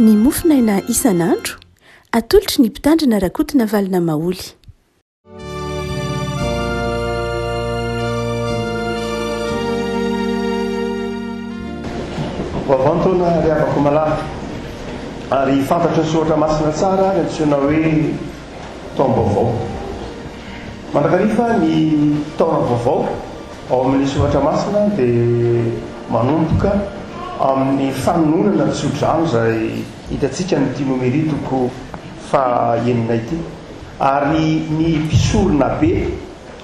Ny mofonaina isan'andro, atolotry ny Mpitandrina Rakotonavalona Maholy. Vaovao ny taona ry havako malala. Ary fantatry ny soratra masina tsara ny antsoina hoe taom-baovao. Mandrakariva ny taona vaovao ao amin'ny soratra masina dia manomboka amin'ny fanononana tsodrano izay hitantsika amin'ity nomeria toko faha-enina ity. Ary ny mpisoronabe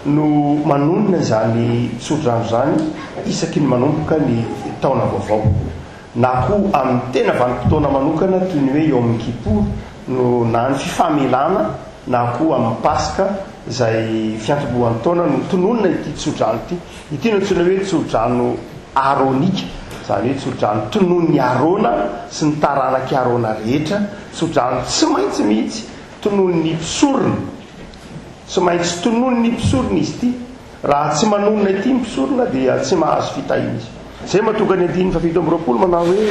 no manonona izany tsodrano izany isaky ny manomboka ny taona vaovao, na koa amin'ny tena vanim-potoana manokana toy ny hoe Yom Kippur no na ny fifamelana na koa amin'ny Paska izay fiantombohan'ny taona no tononina ity tsodrano ity. Ity no antsoina hoe tsodrano Aarônika, izany hoe tsodrano tononin'i Aarôna sy ny taranak'i Aarôna rehetra, tsodrano tsy maintsy mihitsy Tononin'ny mpisorona. Tsy maintsy tononin'ny mpisorona izy ity. Raha tsy manonona ity ny mpisorona dia tsy mahazo fitahiana izy. Izay mahatonga ny andininy faha-27 manao hoe,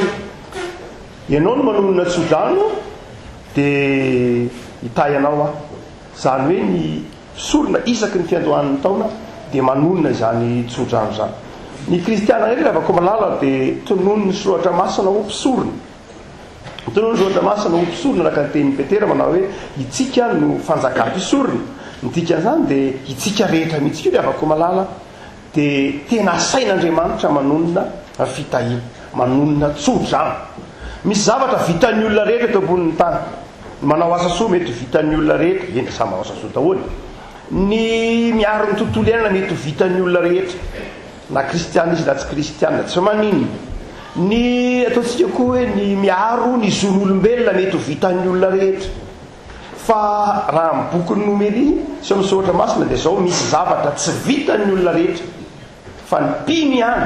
Ianao no manonona tsodrano dia hitahy anao aho. Izany hoe ny mpisorona isaky ny fiandohan'ny taona dia manonona izany tsodrano izany. Ny kristiana rehetra ry havako malala dia tononin'ny soratra masina ho mpisorona. Tonony Soratra Masina ho mpisorona araka ny tenin'i Petera manao hoe, Itsika no fanjakam-pisorona. Ny dikan'izany dia itsika rehetra mihitsy koa ry havako malala dia tena asain'Andriamanitra manonona fitahiana, manonona tso-drano. Misy zavatra vitan'ny olona rehetra eto ambonin'ny tany. Ny manao asa soa mety ho vitan'ny olona rehetra, eny samy manao asa soa daholo. Ny miaro ny tontolo iainana mety ho vitan'ny olona rehetra. Na kristiana izy na tsy kristiana, tsy maninona. Ny ataontsika koa hoe ny miaro ny zon'olombelona mety ho vitan'ny olona rehetra. Fa raha amin'ny bokin'ny Nomery sy ao amin'ny Soratra Masina dia izao, misy zavatra tsy vitan'ny olona rehetra, fa ny mpino ihany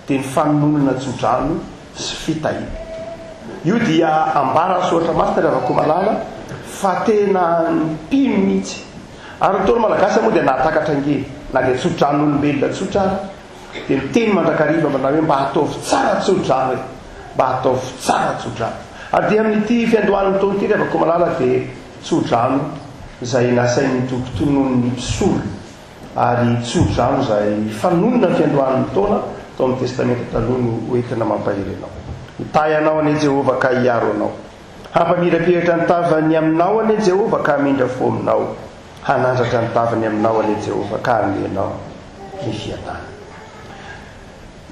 dia ny fanononana tsodrano sy fitahiana. Io dia ambaran'ny Soratra Masina ry Ravakomalala fa tena ny mpino mihitsy. Ary ny Ntaolo Malagasy moa dia nahatakatra ange, na dia tso-dranon'olombelona tsotra ara, dia miteny mandrakariva manao hoe mba ataovy tsara tso-drano e! Mba ataovy tsara tso-drano. Ary dia amin'ity fiandohan'ny taona ity ry Ravakomalala dia tso-drano izay nasain'ny Tompo tononin'ny mpisorona, ary tso-drano izay fanonona ny fiandohan'ny taona tao amin'ny Testamenta Taloha no hoentina mampahery anao. Hitahy anao anie Jehovah ka hiaro anao. Hampamirapiratra ny tavany aminao anie Jehovah ka hamindra fo aminao. Hanandratra ny tavany aminao anie Jehovah ka hanome anao ny fiadanana.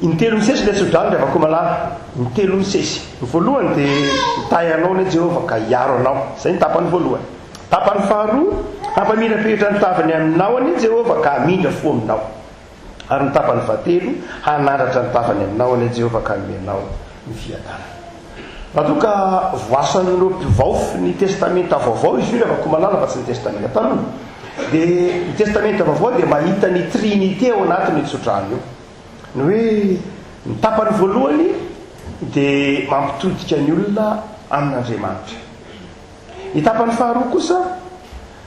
Intelo misesy ilay tsodrano ry Ravakomalala. Intelo misesy. Ny voalohany dia hitahy anao anie Jehovah ka hiaro anao. Izay ny tapany voalohany. Tapany faharoa, hampamirapiratra ny tavany aminao anie Jehovah ka hamindra fo aminao. Ary ny tapany fahatelo, hanandratra ny tavany aminao anie Jehovah ka hanome anao ny fiadanana. Raha toa ka voasan'ireo mpivaofy ny Testamenta Vaovao izy io ry Ravakomalala fa tsy ny Testamenta Taloha, dia ny Testamenta Vaovao dia mahita ny Trinite ao anatin'io tsodrano io. Ny hoe ny tapany voalohany dia mampitodika ny olona amin'Andriamanitra. Ny tapany faharoa kosa,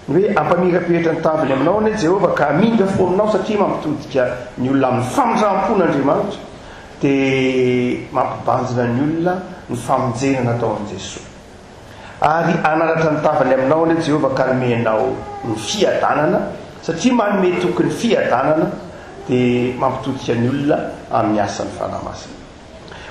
ny hoe hampamirapiratra ny taviny aminao anie Jehovah ka hamindra fo aminao satria mampitodika ny olona amin'ny famindram-pon'Andriamanitra, dia mampibanjina ny olona ny famonjena natao an'i Jesoa. Ary hananatra ny tavany aminao anie Jehovah ka hanome anao ny fiadanana, satria manome toky ny fiadanana, dia mampitodika ny olona amin'ny asan'ny Fanahy Masina.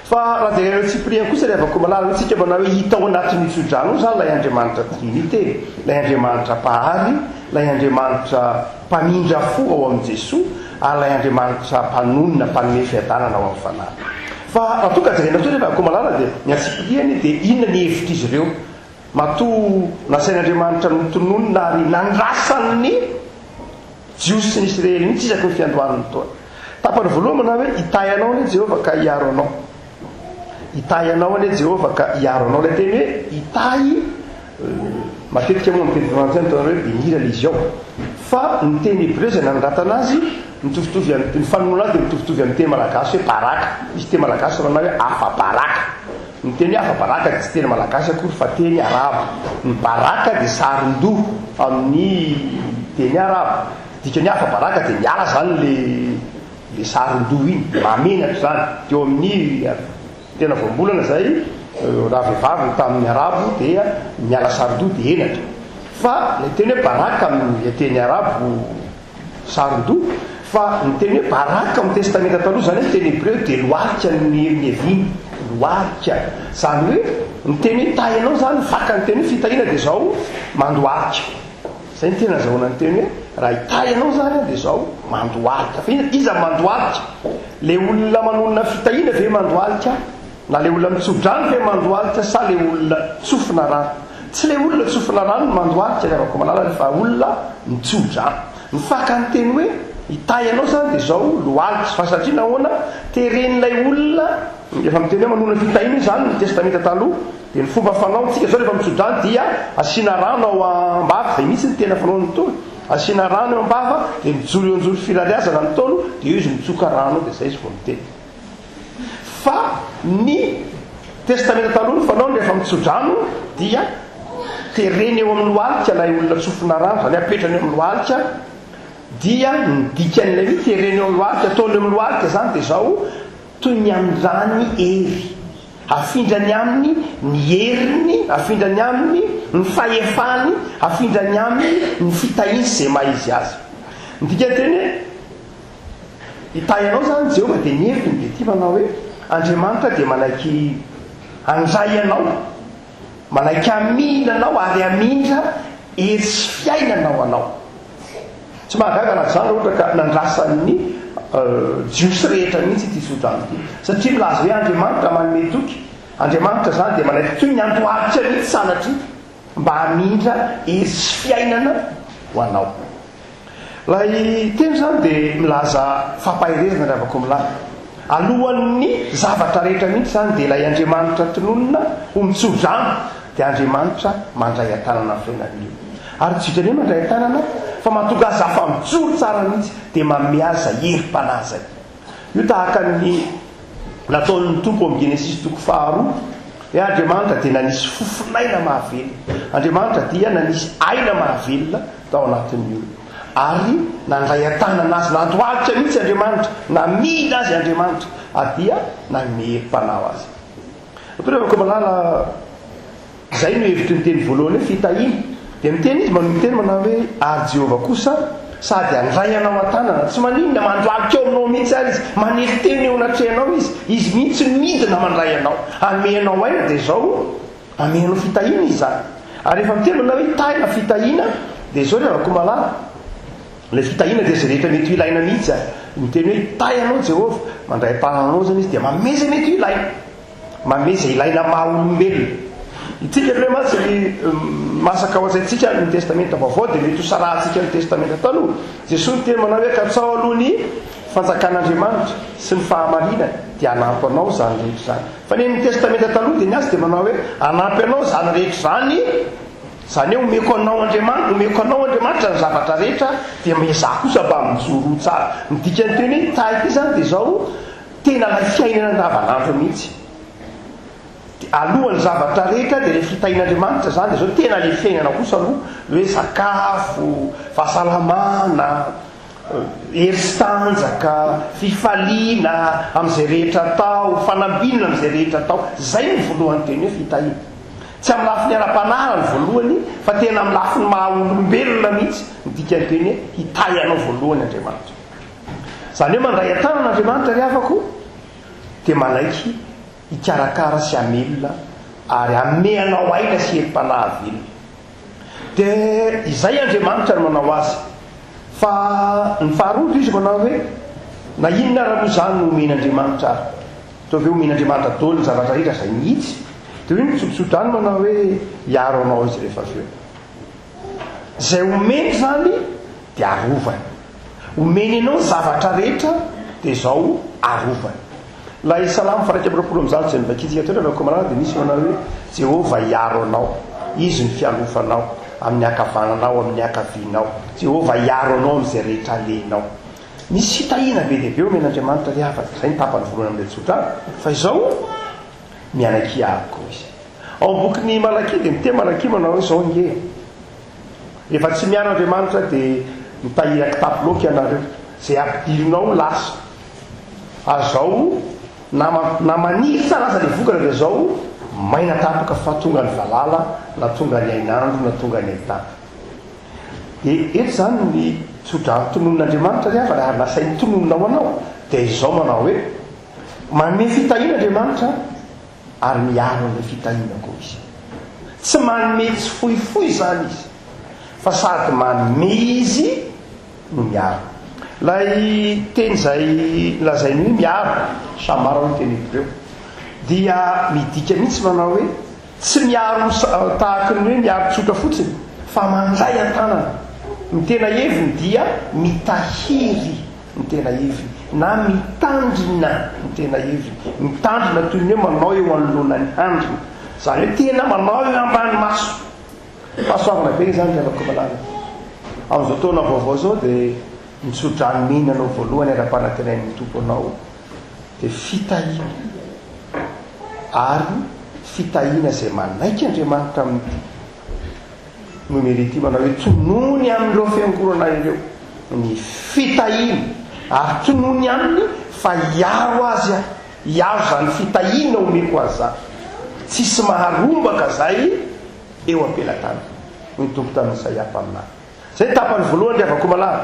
Fa raha jerena eo antsipiriany kosa ry havako malala, hoy tsika manao hoe hita ao anatin'io tsodrano io izany ilay Andriamanitra Trinite, ilay Andriamanitra Mpahary, ilay Andriamanitra Mpamindra fo ao amin'i Jesoa, ary ilay Andriamanitra Mpanonona, Mpanome fiadanana ao amin'ny Fanahy. Fa raha toa ka jerena toa ry havako malala dia ny antsipiriany dia inona ny hevitr'izy ireo? Matoa nasain'Andriamanitra notononina ary nandrasan'ny Jiosy sy ny Isiraely mihitsy isaky ny fiandohan'ny taona. Tapany voalohany manao hoe, Hitahy anao anie Jehovah ka hiaro anao. Hitahy anao anie Jehovah ka hiaro anao. Ilay teny hoe hitahy, matetika moa amin'ny teny frantsay no ataonareo hoe bénir ilay izy ao. Fa ny teny hebreo izay nanoratana azy, mitovitovy amin'ny, ny fanonona azy dia mitovitovy amin'ny teny malagasy hoe baraka. Misy teny malagasy manao hoe afa-baraka. Ny teny hoe afa-baraka dia tsy teny malagasy akory fa teny arabo. Ny baraka dia saron-doha amin'ny teny arabo. Dikany hoe afa-baraka dia miala izany le le saron-doha iny, mahamenatra izany. Teo amin'ny tena voambolana izay. Raha vehivavy ny tamin'ny arabo dia miala saron-doha dia henatra. Fa ilay teny hoe baraka amin'ny teny arabo saron-doha, fa ny teny hoe baraka amin'ny testamenta taloha izany hoe teny hebreo dia lohalika no niaviany, lohalika. Izany hoe ny teny hoe hitahy anao izany, ny fakan'ny teny hoe fitahiana dia izao mandohalika. Izay no tena azahoana ny teny hoe raha hitahy anao izany aho dia izao mandohalika. Fa iza no mandohalika? Ilay olona manonona fitahiana ve mandohalika? Na le olona mitso-drano ve mandohalika sa le olona tsofina rano? Tsy le olona tsofina rano no mandohalika ry havako malala fa olona mitso-drano. Ny fakan'ny teny hoe hitahy anao zany dia zao lohalika fa satria nahoana? Teren'ilay olona efa miteny hoe manonona fitahiana io zany ny testamenta taloha dia ny fomba fanao tsika zao rehefa mitso-drano dia asiana rano ao am-bava izay mihitsy ny tena fanaon'ny Ntaolo asiana rano eo am-bava dia mijoro eo anjoro filariazana ny Ntaolo dia eo izy mitsoka rano eo dia zay izy vao miteny. Fa ny Testamenta Taloha ny fanaony rehefa mitso-drano dia tereny eo amin'ny lohalika ilay olona tsofina rano, izany hoe apetrany eo amin'ny lohalika, dia ny dikan'ilay hoe tereny eo amin'ny lohalika, ataony eo amin'ny lohalika izany dia izao, toy ny amindrany hery, afindrany aminy ny heriny, afindrany aminy ny fahefany, afindrany aminy ny fitahiany sy izay maha izy azy. Ny dikan'ny teny hoe. Hitahy anao izany Jehovah dia ny heviny dia ity manao hoe, Andriamanitra dia manaiky handray anao, manaiky hamihina anao ary hamindra hery sy fiainana ho anao. Tsy mahagaga raha izany raha ohatra ka nandrasan'ny Jiosy rehetra mihitsy ity tsodrano ity. Satria milaza hoe Andriamanitra manome toky, Andriamanitra izany dia manaiky toy ny antoharitra mihitsy sanatria mba hamindra hery sy fiainana ho anao. Ilay teny izany dia milaza fampaherezana ry havako milahy. Alohan'ny zavatra rehetra mihitsy izany dia ilay Andriamanitra tononina ho mitso-drano dia Andriamanitra mandray an-tanana ny fiainan'ny olona. Ary tsy vitan'ny hoe mandray an-tanana fa mahatonga azy afa-mijoro tsara mihitsy dia manome azy izay herim-panahy izay. Io tahaka ny nataon'ny Tompo amin'ny Genesisy toko faharoa, hoe Andriamanitra dia nanisy fofon'aina mahavelona. Andriamanitra dia nanisy aina mahavelona tao anatin'ny olona. Ary nandray an-tanana azy, nandohalika mihitsy Andriamanitra, namihina azy Andriamanitra, ary dia nanome herim-panahy ho azy. Mpirevaka malala. Izay no hevitry ny teny voalohany hoe fitahiana. Dia miteny izy, manohy miteny manao hoe, Ary Jehovah kosa sady handray anao an-tanana. Tsy maninona, mandohalika eo aminao mihitsy ary izy, manery tena eo anatrehanao izy. Izy mihitsy no midina mandray anao. Hanome anao aina, dia izao, hanome anao fitahiana izy izany. Ary rehefa miteny manao hoe hitahy na fitahiana, dia izao ry havako malala, ilay fitahiana dia izay rehetra mety ho ilaina mihitsy. Miteny hoe hitahy anao Jehovah, mandray an-tanana anao izany izy, dia manome izay mety ho ilaina. Manome izay ilaina maha olombelona. Itsika ve mantsy ry masaka ao an-tsaintsika ny Testamenta Vaovao dia mety ho sarahantsika ny Testamenta Taloha. Jesoa niteny manao hoe katsaho aloha ny fanjakan'Andriamanitra sy ny fahamarinany dia hanampy anao izany rehetra izany. Fa ny an'ny Testamenta Taloha dia ny azy dia manao hoe hanampy anao izany rehetra izany, izany hoe omeko anao Andriamanitra, omeko anao Andriamanitra ny zavatra rehetra dia miezaha kosa mba mijoroa tsara. Ny dikan'ny teny hoe hitahy ity izany dia izao, Tena ilay fiainana andavanandro mihitsy. Dia alohan'ny zavatra rehetra dia ilay fitahian'Andriamanitra izany dia izao tena ilay fiainana kosa aloha hoe sakafo, fahasalamana, hery sy tanjaka, fifaliana amin'izay rehetra atao, fanambinana amin'izay rehetra atao. Izay no voalohan'ny teny hoe fitahiana. Tsy amin'ny lafiny ara-panahy ny voalohany fa tena amin'ny lafiny maha olombelona mihitsy ny dikan'ny teny hoe hitahy anao voalohany Andriamanitra. Izany hoe mandray an-tanana Andriamanitra ry havako dia manaiky hikarakara sy hamelona ary hanome anao aina sy herim-panahy hahavelona. Dia izay Andriamanitra no manao azy. Fa ny faharoa dia izy manao hoe na inona ara moa izany no omen'Andriamanitra ahy. Toa ve omen'Andriamanitra daholo ny zavatra rehetra izay mihitsy? Dia hoy ny tsotsodrano manao hoe hiaro anao izy rehefa avy eo. Izay omeny izany dia arovany. Omeny anao ny zavatra rehetra dia izao arovany. Ilay Salamo faha 121 izay novakintsika teo rehefa komarana dia misy manao hoe Jehovah hiaro anao, Izy no fialofanao, amin'ny ankavananao, amin'ny ankavianao. Jehovah hiaro anao amin'izay rehetra alehanao. Misy fitahiana be dia be omen'Andriamanitra ry havana. Izay ny tapany voalohany amin'ilay tsodrano. Fa izao, mianaiky hiaro koa Izy. Ao amin'ny bokin'i Malakia dia miteny Malakia manao hoe izao ange e. Rehefa tsy miaro Andriamanitra dia mitahira kitapo loaka ianareo. Izay ampidirinao lasa. Ary izao na na maniry tsara aza ilay vokatra dia izao maina tampoka fa tonga ny valala na tonga ny hainandro na tonga ny haitany. Dia eto izany ny tsodrano tononin'Andriamanitra ry havana ary nasainy tononina ho anao dia izao manao hoe, Manome fitahiana Andriamanitra ary miaro an'ilay fitahiana koa Izy. Tsy manome tsy fohifohy izany Izy fa sady manome Izy no miaro. Ilay teny izay lazainy hoe miaro, shamar hoy ny teny hebreo, dia midika mihitsy manao hoe tsy miaro tahaky ny hoe miaro tsotra fotsiny fa mandray an-tanana. Ny tena heviny dia mitahiry ny tena heviny na mitandrina ny tena heviny. Mitandrina toy ny hoe manao eo anoloana ny handrina. Izany hoe tena manao eo ambany maso. Fahasoavana be izany ry havako malala. Amin'izao taona vaovao izao dia ny tsodrano mena anao voalohany ara-panantenain'ny Tompo anao dia fitahiana ary fitahiana izay manaiky Andriamanitra amin'ity nomery ity manao hoe tonony amin'ireo fiangonana ireo ny fitahiana ary tonony aminy fa hiaro azy aho, hiaro izany fitahiana omeko azy izany. Tsisy maharombaka izay eo am-pelatanana, hoy ny Tompo tamin'i Isaia mpaminany. Izay ny tapany voalohany, ry havako malala.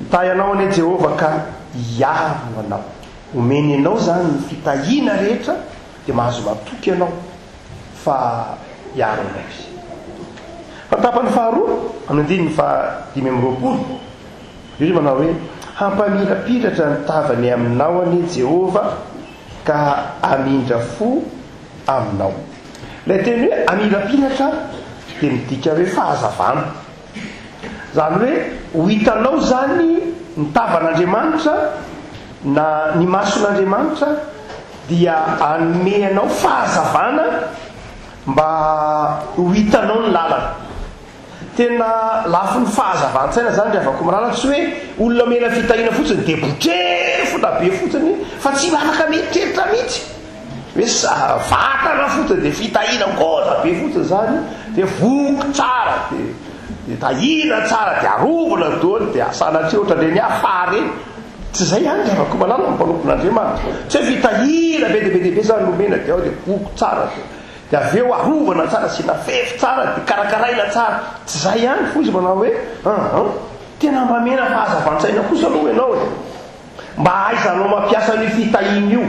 Hitahy anao anie Jehovah ka hiaro anao. Omeny anao izany ny fitahiana rehetra, dia mahazo matoky ianao fa hiaro anao Izy. Fa ny tapany faharoa, amin'ny andininy faha-25, dia izy manao hoe, Hampamirapiratra ny tavany aminao anie Jehovah ka hamindra fo aminao. Ilay teny hoe hamirapiratra dia midika hoe fahazavana. Izany hoe ho hitanao izany ny tavan'Andriamanitra na ny mason'Andriamanitra dia hanome anao fahazavana mba ho hitanao ny lalana. Tena lafiny fahazavan-tsaina zany ry havako mirahalahy, tsy hoe olona omena fitahiana fotsiny dia botrefona be fotsiny fa tsy afaka mieritreritra mihitsy hoe vatana fotsiny dia fitahiana ngôza be fotsiny zany dia voky tsara dia dia tahiana tsara dia arovana daholo dia sanatria ohatran'ireny afara ireny. Tsy izay ihany ry havako malala ny mpanompon'Andriamanitra. Tsy hoe fitahiana be dia be dia be zany no omena dia ao dia voky tsara dia Dia avy eo arovana tsara, asiana fefy tsara, dia karakaraina tsara. Tsy izay ihany fa izy manao hoe, an an, tena mba mena fahazavan-tsaina kosa aloha ianao e. Mba ahaizanao mampiasa an'io fitahiana io.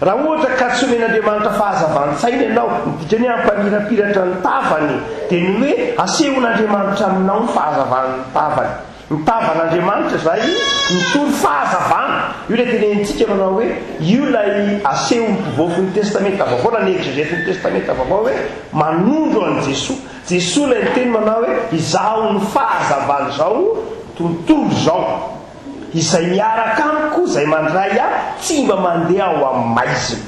Raha ohatra ka tsy omen'Andriamanitra fahazavan-tsaina ianao, ny dikany hoe hampamirapiratra ny tavany, dia ny hoe asehon'Andriamanitra aminao ny fahazavan'ny tavany. Ny tavan'Andriamanitra izay mitory fahazavana. Io ilay tenenintsika manao hoe io ilay asehon'ny mpivoafon'ny Testamenta Vaovao na ny exegetin'ny Testamenta Vaovao hoe manondro an'i Jesoa. Jesoa ilay niteny manao hoe izaho no fahazavan'izao tontolo izao. Izay miaraka amiko, izay mandray ahy, tsy mba mandeha ao amin'ny maizina.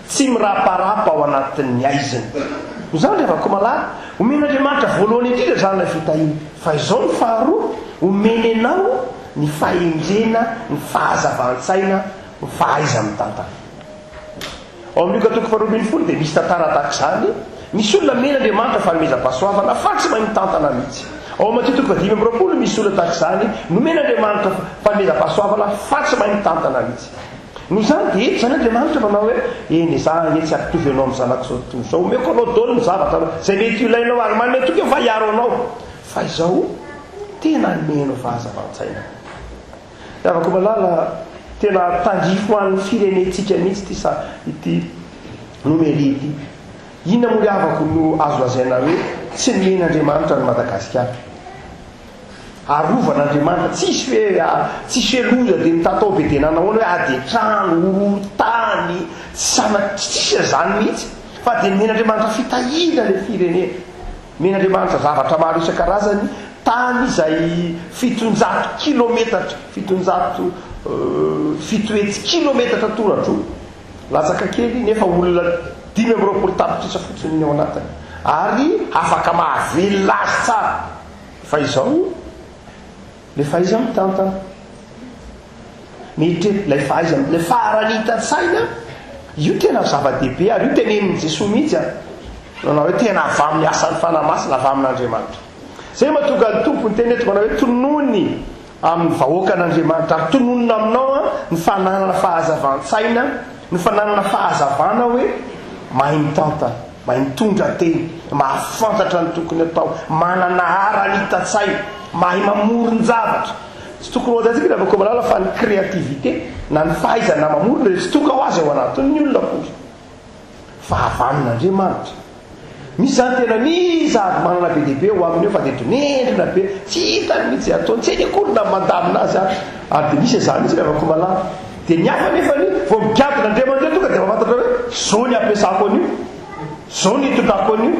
Tsy miraparapa ao anatin'ny haizina. Noho izany ry havako malala, omen'Andriamanitra voalohany indrindra izany ilay fitahiana. Fa izao ny faharoa, omeny anao ny fahendrena, ny fahazavan-tsaina, ny fahaiza-mitantana. Ao amin'ny Lioka toko faharoa ambin'ny folo dia misy tantara tahaka izany, misy olona omen'Andriamanitra fanomezam-pahasoavana fa tsy mahay mitantana mihitsy. Ao amin'ny Matio toko fahadimy amby roapolo misy olona tahaka izany, nomen'Andriamanitra fanomezam-pahasoavana fa tsy mahay mitantana mihitsy. Noho izany dia eto izany Andriamanitra manao hoe, Eny, izaho ange tsy hampitovy anao amin'ny zanak'izao tontolo izao. Omeko anao daholo ny zavatra izay mety ho ilainao ary manome toky aho fa hiaro anao. Fa izao, tena hanome anao fahazavan-tsaina. Ry havako malala, tena tandrify ho an'ny firenentsika mihitsy ity sa ity nomerie ity. Inona moa ry havako no azo lazaina hoe tsy nomen'Andriamanitra an'i Madagasikara? Arovan'Andriamanitra, tsisy hoe tsisy hoe loza dia mitatao be dia nanahoana hoe ady an-trano, horohorontany, tsy sanatria tsisy an'izany mihitsy fa dia nomen'Andriamanitra fitahiana ilay firenena. Nomen'Andriamanitra zavatra maro isan-karazany, tany izay 700 kilometatra, 700 700 kilometatra tora-droa latsaka kely nefa olona 25 tapitrisa fotsiny ny ao anatiny ary afaka mahavelona azy tsara. Fa izao, ilay fahaiza-mitantana, mieritreritra, ilay fahaiza, ilay faharanitan-tsaina, io tena zava-dehibe ary io tenenin'i Jesoa mihitsy an, nanao hoe tena avy amin'ny asan'ny Fanahy Masina, avy amin'Andriamanitra. Izay no mahatonga ny Tompo niteny eto manao hoe tonony amin'ny vahoakan'Andriamanitra ary tononina aminao an, ny fananana fahazavan-tsaina, ny fananana fahazavana hoe. Mahay mitantana, mahay mitondra tena, mahafantatra ny tokony atao, manana haranitan-tsaina, mahay mamoron-javatra. Tsy tokony ho adintsika ry havako malala fa ny créativité na ny fahaizana mamorona dia tsy tonga ho azy ao anatin'ny olona akory. Fahavalon'Andriamanitra. Misy izany tena miza ary manana be dia be ao aminy ao fa dia donendrina be, tsy hitany mihitsy izay ataony, tsy hainy akory na ny mandamina azy ary. Ary dia misy izany mihitsy ry havako malala. Dia ny hafa nefany vao migadona Andriamanitra eo tonga dia mahafantatra hoe izao ny ampiasako an'io, izao ny hitondrako an'io.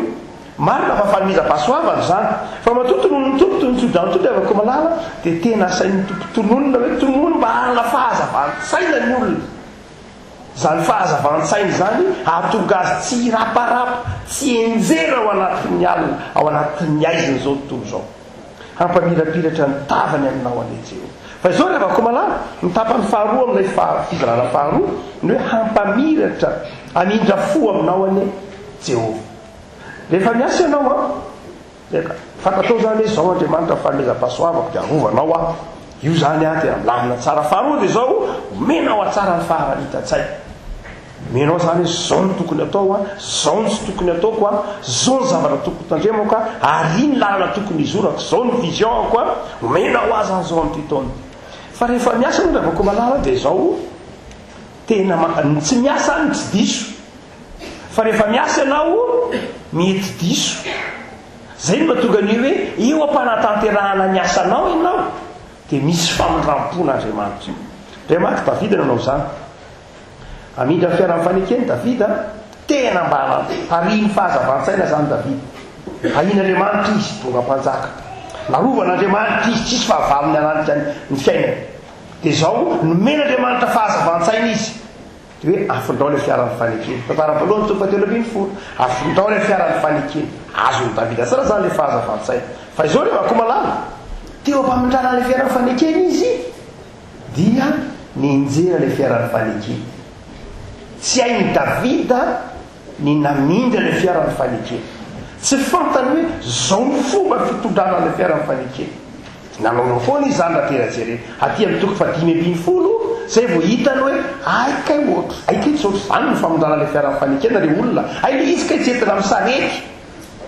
Marina fa fanomezam-pahasoavana izany. Fa matoa tononin'ny Tompo toy ny tsodrano toy ry havako malala dia tena asain'ny Tompo tononina hoe tonony mba hanana fahazavan-tsaina ny olona. Izany fahazavan-tsaina izany hahatonga azy tsy hiraparapa, tsy hianjera ao anatin'ny alina, ao anatin'ny haizin'izao tontolo izao. Hampamirapiratra ny tavany aminao anie Jehovah. Fa izao ry havako malala, ny tapany faharoa amin'ilay fizarana faharoa, ny hoe hampamiratra, hamindra fo aminao anie Jehovah. Rehefa miasa ianao an, Eka, fantatrao izany hoe izao Andriamanitra ny fanomezam-pahasoavako dia arovanao aho. Io izany aho tena milamina tsara. Faharoa dia izao, omenao ahy tsara ny faharanitan-tsaina. Omenao izany hoe izao no tokony atao an, izao no tsy tokony ataoko an, izao ny zavatra tokony tandremako an, ary iny lalana tokony hizorako, izao no vision-ko an, omenao ahy izany izao amin'ity taona ity. Fa rehefa miasa moa Ravakomalala dia izao, tena ny tsy miasa no tsy diso. Fa rehefa miasa ianao, mety diso. Izay no mahatonga ny hoe eo am-panatanterahana ny asanao ianao, dia misy famindram-pon'Andriamanitra. Indray manko Davida nanao izany. Hamindra ny fiaran'ny fanekeny Davida, tena mba nantarihin'ny fahazavan-tsaina izany Davida. Tahian'Andriamanitra izy, tonga mpanjaka. Narovan'Andriamanitra izy, tsisy fahavalony nananika ny fiainany. Dia izao, nomen'Andriamanitra fahazavan-tsaina izy. Dia hoe afindrao ilay fiaran'ny fanekena. Tantara voalohany toko fahatelo ambin'ny folo. Afindrao ilay fiaran'ny fanekena. Azon'i Davida tsara izany ilay fahazavan-tsaina. Fa izao ry havako malala, teo am-pamindrana ilay fiaran'ny fanekena izy, dia nianjera ilay fiaran'ny fanekena. Tsy hain'i Davida ny namindra ilay fiaran'ny fanekena. Tsy fantany hoe izao ny fomba fitondrana ilay fiaran'ny fanekena. Nanaonao foana izy izany raha tena jerena. Aty amin'ny toko fahadimy ambin'ny folo izay vao hitany hoe hay kay ohatr, hay kay tsy ohatr'izany ny famindrana ilay fiaran'ny fanekena ry olona, hay ilay izy kay tsy entina amin'ny sarety.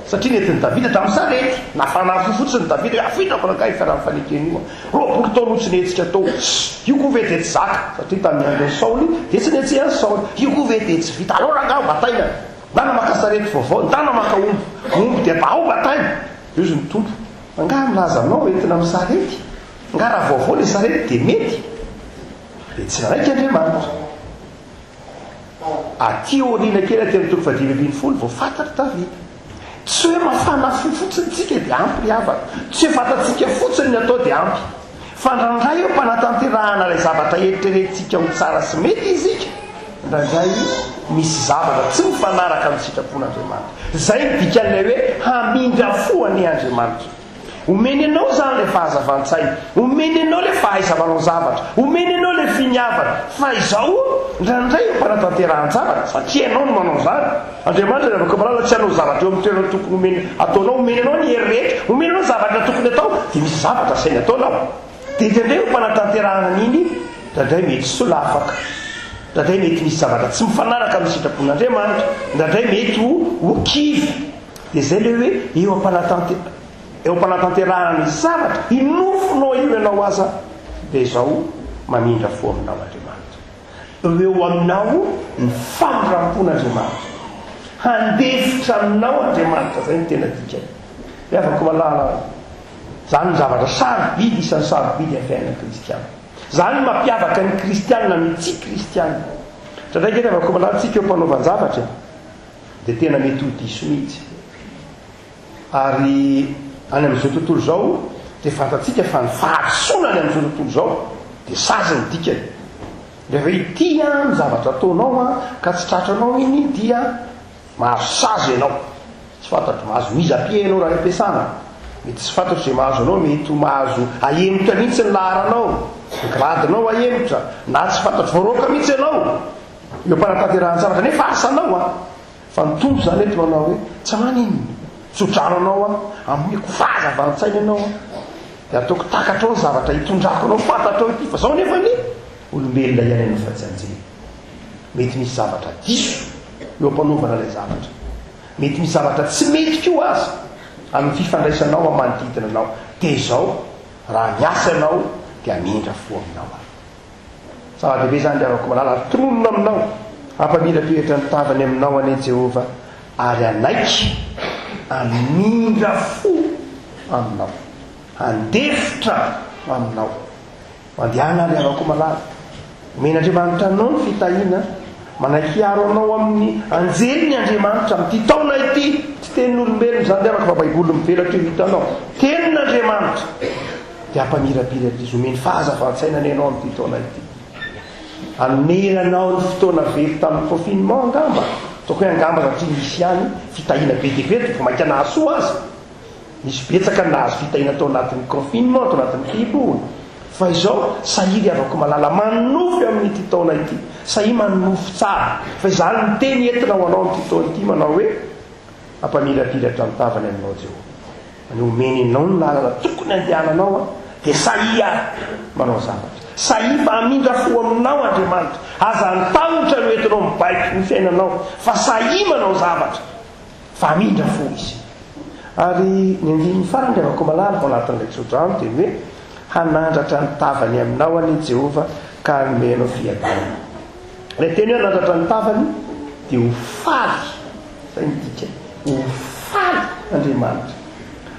Satria nentin'i Davida tamin'ny sarety. Nafana fo fotsiny Davida hoe afindrako rangahy io fiaran'ny fanekena io a. 20 taona io tsy nihetsika tao. Io koa ve dia tsy zaka? Satria tamin'ny andron'i Saoly dia tsy netsehan'i Saoly. Io koa ve dia tsy vita? Aleo rangahy ho bataina. Ndana maka sarety vaovao, ndana maka omby. Omby dia ao bataina. Io izy ny Tompo. Angaha milaza aminao entina amin'ny sarety? Angaha raha vaovao ilay sarety dia mety? Dia tsy nanaiky Andriamanitra. Aty aoriana kely aty amin'ny toko fahadimy ambin'ny folo vao fantatr'i Davida. Tsy hoe mafana fo fotsiny tsika dia ampy ry havana. Tsy hoe fantatsika fotsiny ny atao dia ampy. Fa indraindray eo am-panatanterahana ilay zavatra eritreretintsika ho tsara sy mety isika, indraindray misy zavatra tsy mifanaraka amin'ny sitrapon'Andriamanitra. Izay no dikan'ilay hoe hamindra fo anie Andriamanitra. Omeny anao izany ilay fahazavan-tsaina, omeny anao ilay fahaiza-manao zavatra, omeny anao ilay finiavana. Fa izao, indraindray eo am-panatanterahan-javatra, satria ianao no manao izany, Andriamanitra dia afaka malala tsy hanao zavatra eo amin'ny toerana tokony homeny ataonao, omeny anao ny hery rehetra, omeny anao ny zavatra tokony atao, dia misy zavatra asainy ataonao. Dia indraindray eo am-panatanterahana an'iny, indraindray mety solafaka, indraindray mety misy zavatra tsy mifanaraka amin'ny sitrapon'Andriamanitra, indraindray mety ho ho kivy. Dia izay ilay hoe eo am-panatante eo am-panatanterahana ny zavatra, inofonao io ianao aza, dia izao mamindra fo aminao Andriamanitra. Ho eo aminao ny famindram-pon'Andriamanitra. Handefitra aminao Andriamanitra, izay no tena dikany. Ry havako malala, izany no zavatra sarobidy isan'ny sarobidy amin'ny fiainana kristiana. Izany no mampiavaka ny kristiana amin'ny tsy kristiana. Indraindray ange ry havako malala, tsika eo am-panaovan-javatra e, dia tena mety ho diso mihitsy. Ary any amin'izao tontolo izao dia fantatsika fa ny fahadisoana any amin'izao tontolo izao dia sazy ny dikany. Rehefa ity an ny zavatra ataonao an ka tsy tratranao iny dia mahazo sazy ianao. Tsy fantatro, mahazo mise à pied ianao raha any am-piasana. Mety tsy fantatro izay mahazo anao, mety ho mahazo ahemotra mihitsy ny laharanao, ny grade-nao ahemotra, na tsy fantatro voaroaka mihitsy ianao eo am-panatanterahan-javatra nefa asanao an. Fa ny Tompo izany eto manao hoe, Tsy maninona, tso-drano anao aho, ameko fahazavan-tsaina ianao aho, dia ataoko takatrao ny zavatra hitondrako anao, fantatrao ity, fa izao nefa anie, olombelona ihany ianao fa tsy anjely. Mety misy zavatra diso. eo am-panaovana ilay zavatra. Mety misy zavatra tsy mety koa aza amin'ny fifandraisanao amin'ny manodidina anao. Dia izao, raha miasa ianao dia hamindra fo aminao Aho. Zava-dehibe izany ry havako malala, ary tononina aminao, hampamirapiratra ny tavany aminao anie Jehovah, ary hanaiky hamindra fo aminao, handefitra aminao. Mandehana ry havako malala. Omen'Andriamanitra anao ny fitahiana, manaiky hiaro anao amin'ny anjeliny Andriamanitra amin'ity taona ity. Tsy tenin'olombelona izany ry havako fa Baiboly mivelatra io hitanao. Tenin'Andriamanitra. Dia hampamirapiratra izy, omeny fahazavan-tsaina anie ianao amin'ity taona ity. Haneranao ny fotoana very tamin'ny confinement angamba, ataoko hoe angamba satria nisy ihany fitahiana be dia be, vao mainka nahasoa aza. Nisy betsaka ny nahazo fitahiana tao anatin'ny confinement, tao anatin'ny fihibohana. Fa izao, sahia ry havako malala, manonofy amin'ity taona ity. Sahia manonofy tsara. Fa izany ny teny entina ho anao amin'ity taona ity manao hoe, Hampamirapiratra ny tavany aminao Jehovah. Ny omeny anao ny lalana tokony handehananao dia sahia manao zavatra. Sahia fa hamindra fo aminao Andriamanitra. Aza ny tahotra no entinao mibaiko ny fiainanao fa sahia manao zavatra fa hamindra fo Izy. Ary ny andininy farany ry havako malala ao anatin'ilay tsodrano dia ny hoe hanandratra ny tavany aminao anie Jehovah ka hanome anao fiadanana. Ilay teny hoe hanandratra ny tavany dia ho faly. Izay no dikany. Ho faly Andriamanitra.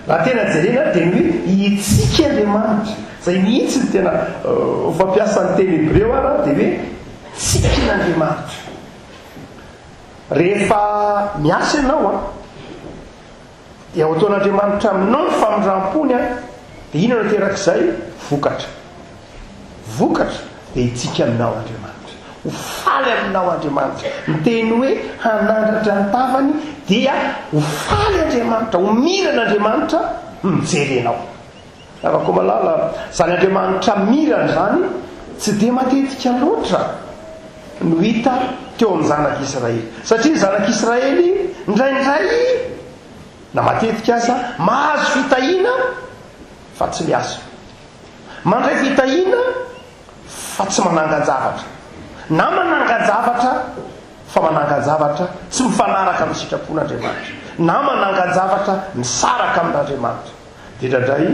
Raha tena jerena dia ny hoe hitsiky Andriamanitra. Izay mihitsy no tena fampiasa ny teny hebreo ara dia hoe tsikin'Andriamanitra. Rehefa miasa ianao an, dia ho ataon'Andriamanitra aminao ny famindram-pony an, dia inona no aterak'izay? Vokatra. Vokatra, dia hitsiky aminao Andriamanitra. Ho faly aminao Andriamanitra. Ny teny hoe hanandratra ny tavany dia ho faly Andriamanitra, ho mirana Andriamanitra mijery anao. Havako malala, izany Andriamanitra mirana izany tsy dia matetika loatra no hita teo amin'ny zanak'Israely. Satria ny zanak'Israely indraindray na matetika aza mahazo fitahiana fa tsy miasa. Mandray fitahiana fa tsy manangan-javatra. Na manangan-javatra fa manangan-javatra tsy mifanaraka amin'ny sitrapon'Andriamanitra. Na manangan-javatra misaraka amin'Andriamanitra. Dia indraindray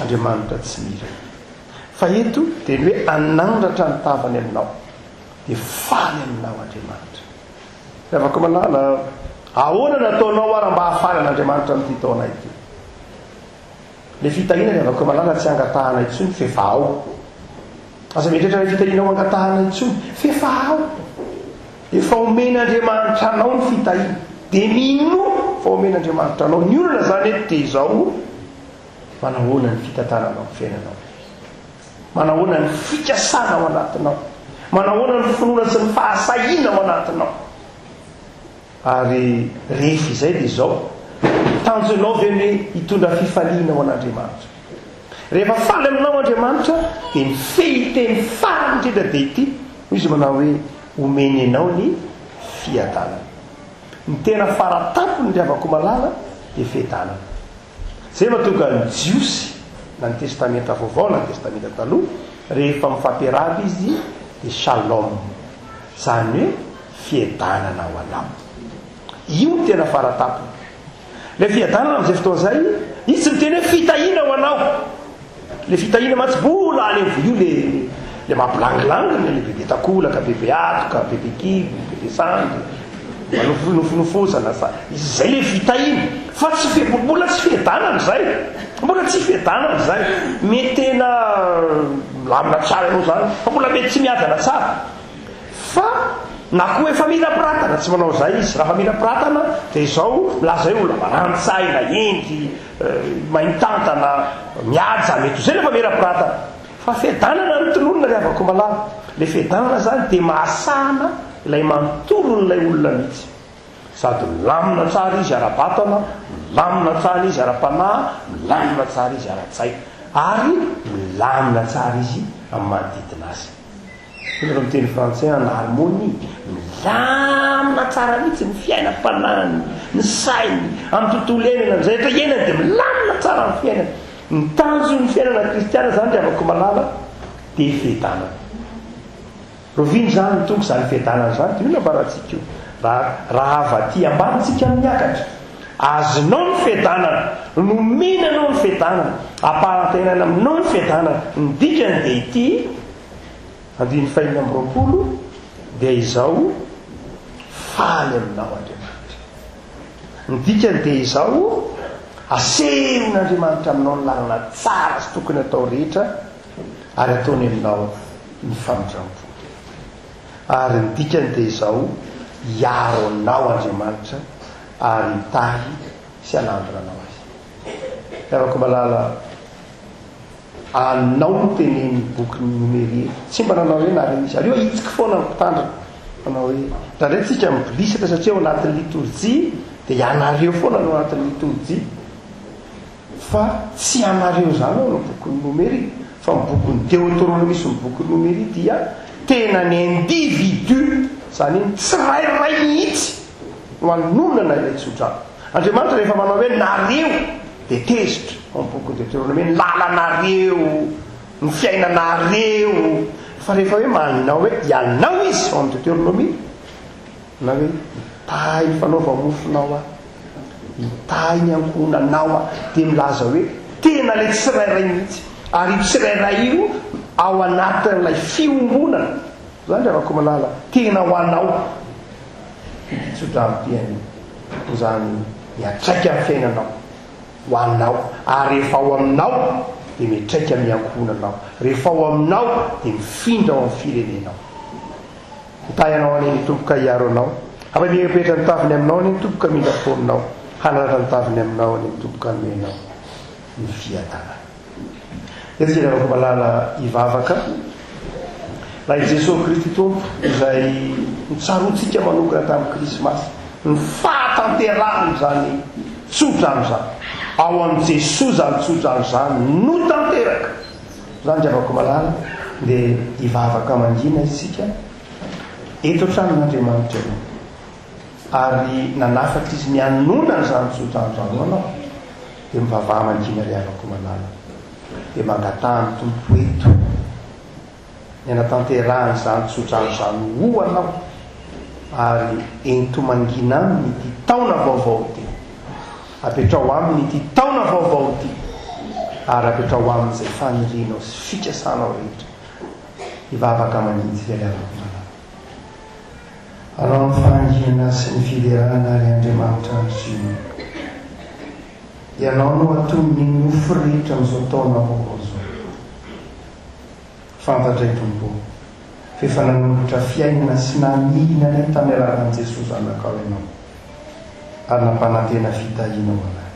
Andriamanitra tsy mira. Fa eto dia ny hoe hanandratra ny tavany aminao. Dia faly aminao Andriamanitra. Ry havako malala, ahoana no ataonao ara mba hahafaly an'Andriamanitra amin'ity taona ity? Ilay fitahiana ry havako malala tsy angatahana intsony f'efa ao. Aza mieritreritra ilay fitahiana ho angatahana intsony f'efa ao. Efa omen'Andriamanitra anao ny fitahiana. Dia minoa fa omen'Andriamanitra anao. Ny olana izany eto dia izao, manahoana ny fitantananao ny fiainanao? Manahoana ny fikasana ao anatinao? Manahoana ny finoana sy ny fahasahiana ao anatinao? Ary rehefa izay dia izao, tanjonao ve ny hoe hitondra fifaliana ho an'Andriamanitra? Rehefa faly aminao Andriamanitra, dia ny fehinteny farany indrindra dia ity, hoy Izy manao hoe, Omeny anao ny fiadanana. Ny tena fara-tampony ry havako malala dia fiadanana. Izay no mahatonga ny Jiosy, na ny Testamenta Vaovao na ny Testamenta Taloha, rehefa mifampiarahaba izy dia Shalom. Izany hoe fiadanana ho anao. Io no tena fara-tampony. Ilay fiadanana amin'izay fotoana izay, izy tsy miteny hoe fitahiana ho anao. Ilay fitahiana mantsy mbola any amin'ny io le le mampilangilangy le bebe takolaka, bebe atoka, bebe kibo, bebe sandry, manofonofonofosana sa izay le fitahiana. Fa tsy fe, mbola tsy fiadanana izay. Mbola tsy fiadanana izay. Mety tena milamina tsara ianao izany, fa mbola mety tsy miadana tsara. Fa na koa efa mirapiratana, tsy manao izay izy. Raha mirapiratana dia izao milaza hoe olona marani-tsaina, hendry, mahay mitantana, mihaja, mety ho izay ilay famirapiratana. Fa fiadanana no tononina ry havako malala. Ilay fiadanana izany dia mahasahana ilay manontolon'ilay olona mihitsy. Sady milamina tsara izy ara-batana, milamina tsara izy ara-panahy, milamina tsara izy ara-tsaina. Ary milamina tsara izy amin'ny manodidina azy. Hoy ireo miteny frantsay en harmonie, milamina tsara mihitsy ny fiainam-panahiny, ny sainy, amin'ny tontolo iainana, ny rehetra iainany dia milamina tsara ny fiainany. Ny tanjon'ny fiainana kristiana izany ry havako malala dia fiadanana. Roviana izany ny Tompo izany fiadanana izany dia io nambarantsika io. Raha raha avy aty ambany tsika miakatra, azonao ny fiadanana, nomena anao ny fiadanana, ampahantenaina aminao ny fiadanana. Ny dikany dia ity, andininy fahenina amby 20, dia izao, faly aminao Andriamanitra. Ny dikany dia izao, asehon'Andriamanitra aminao ny lalana tsara sy tokony atao rehetra, ary ataony aminao ny famindram-pony. Ary ny dikany dia izao, hiaro anao Andriamanitra ary hitahy sy hanambina anao Izy. Ry havako malala, anao no tenenin'ny bokin'ny Nomery eto. Tsy mba nanao hoe nareo izy. Aleo ahitsiko foana ny mpitandrina. Manao hoe, indraindray tsika mibilisatra satria ao anatin'ny litorjia dia ianareo foana no ao anatin'ny litorjia. Fa tsy ianareo izany ao ny bokin'ny Nomery, fa ny bokin'ny Deoteronomia sy ny bokin'ny Nomery dia tena ny individu, izany hoe ny tsirairay mihitsy no anononana ilay tsodrano. Andriamanitra rehefa manao hoe nareo dia tezitra ao amin'ny bokin'ny Deoteronomia, ny lalanareo, ny fiainanareo, fa rehefa hoe manao hoe ianao izy ao amin'ny Deoteronomia, Na hoe, Hitahy ny fanaova-mofonao aho, hitahy ny ankohonanao aho, dia milaza hoe tena ilay tsirairay mihitsy. Ary io tsirairay io ao anatin'ilay fiombonana. Izany ry havako malala, tena ho anao ity tsodrano ity anio. Izany miantraika amin'ny fiainanao, ho anao. Ary rehefa ao aminao, dia miantraika amin'ny ankohonanao. Rehefa ao aminao, dia mifindra ao amin'ny firenenao. Hitahy anao anie ny Tompo ka hiaro anao. Hampamirapiratra ny taviny aminao anie ny Tompo ka hamindra fo aminao. Hanandratra ny taviny aminao anie ny Tompo ka hanome anao ny fiadanany. Eto isika ravako malala hivavaka. Raha i Jesoa Kristy Tompo izay notsaroantsika manokana tamin'ny Krismasy, ny fahatanterahan'izany tsodrano izany. Ao amin'i Jesoa izany tsodrano izany no tanteraka. Izany ry havako malala dia hivavaka mangina isika eto an-tranon'Andriamanitra io. Ary nanafatra Izy ny hanonona an'izany tsodrano izany ho anao. Dia mivavaha mangina ry havako malala. Dia mangataha ny Tompo eto ny hanatanterahany izany tsodrano izany ho anao. Ary ento mangina aminy ity taona vaovao ity. Apetraho aminy ity taona vaovao ity, ary apetraho aminy izay fanirianao sy fikasanao rehetra. Hivavaka mangitsika ry havako malala. Anao ny fahanginana sy ny fiderana ry Andriamanitra andry Ziona. Ianao no aton'ny nofo rehetra amin'izao taona vaovao izao. Fantatray Tompo ô, fa efa nanolotra fiainana sy namihina anay tamin'ny alalan'i Jesoa Zanakao Ianao, ary nampanantena fitahiana ho anay.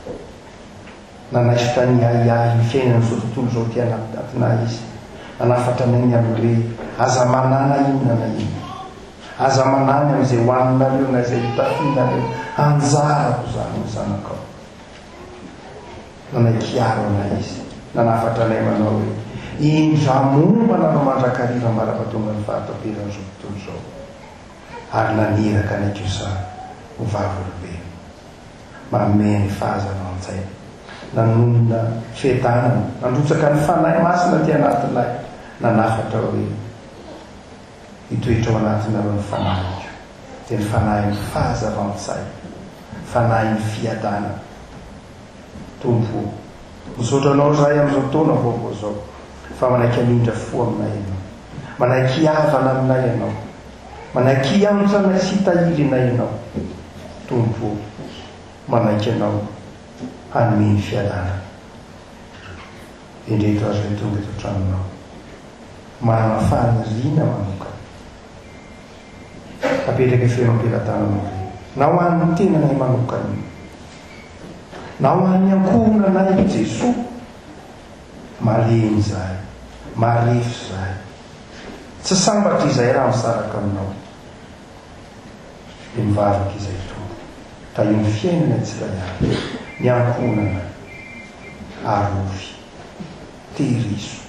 Nanaisotra ny ahiahy ny fiainan'izao tontolo izao aty anatinay Izy, nanafatra anay ny amin'ny hoe, Aza manana inona na inona. Aza manany amin'izay hohaninareo na izay hotafianareo. Anjarako izany, hoy ny Zanakao. Nanaiky hiaro anay izy, nanafatra anay manao hoe, Indra momba anareo mandrakariva ambara-pahatongan'ny fahataperan'izao tontolo izao, ary naniraka anay kosa ho vavolombelona. Manome ny fahazavan-tsaina, nanonona fiadanana, nandrotsaka ny Fanahy Masina aty anatinay, nanafatra hoe, Hitoetra ao anatinareo ny Fanahiko, dia ny Fanahin'ny fahazavan-tsaina, Fanahin'ny fiadanana. Tompo o, misaotra Anao izahay amin'izao taona vaovao izao, fa manaiky hamindra fo aminay Ianao. Manaiky hihavana aminay Ianao. Manaiky hiantra anay sy hitahiry anay Ianao. Tompo o, manaiky Anao hanome ny fiadanana. Indreto aho izay tonga eto an-tranonao. Manana faniriana manokana. Apetraka feno am-pelatananao ve? Na ho an'ny tenanay manokana io, na ho an'ny ankohonanay io Jesoa. Malemy izahay, marefo izahay. Tsy sambatra izahay raha misaraka aminao. Dia mivavaka izahay Tompo, tahio ny fiainanay tsirairay avy, ny ankohonanay. Arovy. Tehirizo.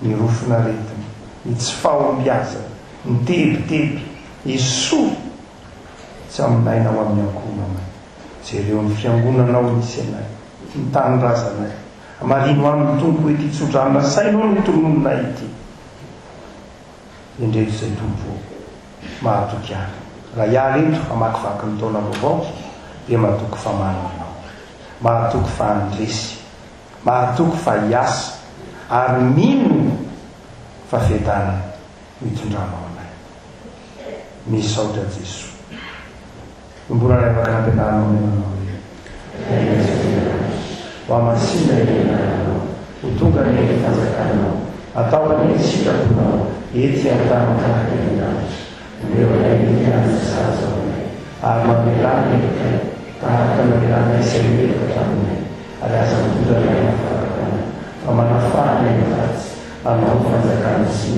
Ny rofin'aretina, ny tsy fahombiazana, ny tebiteby, esory tsy aminay na ho amin'ny ankohonanay. Jereo ny fiangonanao misy anay, ny tanindrazanay. Amarino aminy Tompo ity tsodrano nasainao notononinay ity. Indreto izay Tompo ô, mahatoky ahy. Raha hiala eto hamakivaky ny taona vaovao dia matoky fa manana Anao. Mahatoky fa handresy. Mahatoky fa hiasa. Ary mino fa fiadanana no hitondranao anay. Misaotra Jesoa. Mbola ray afaka nampianarinao ny ananao hoe, Ray Andriamanitra, ho hamasinina ny anaranao, ho tonga anie ny fanjakanao, atao anie ny sitraponao ety an-tany tahaka ny an-danitra. Omeo anay ny hanina sahaza ho anay, ary mamelà ny helokay, tahaka ny namelanay izay meloka taminay, ary aza mitondra anay amin'ny fakam-panahy, fa manafaha anay amin'ny ratsy, Anao ny fanjakana sy.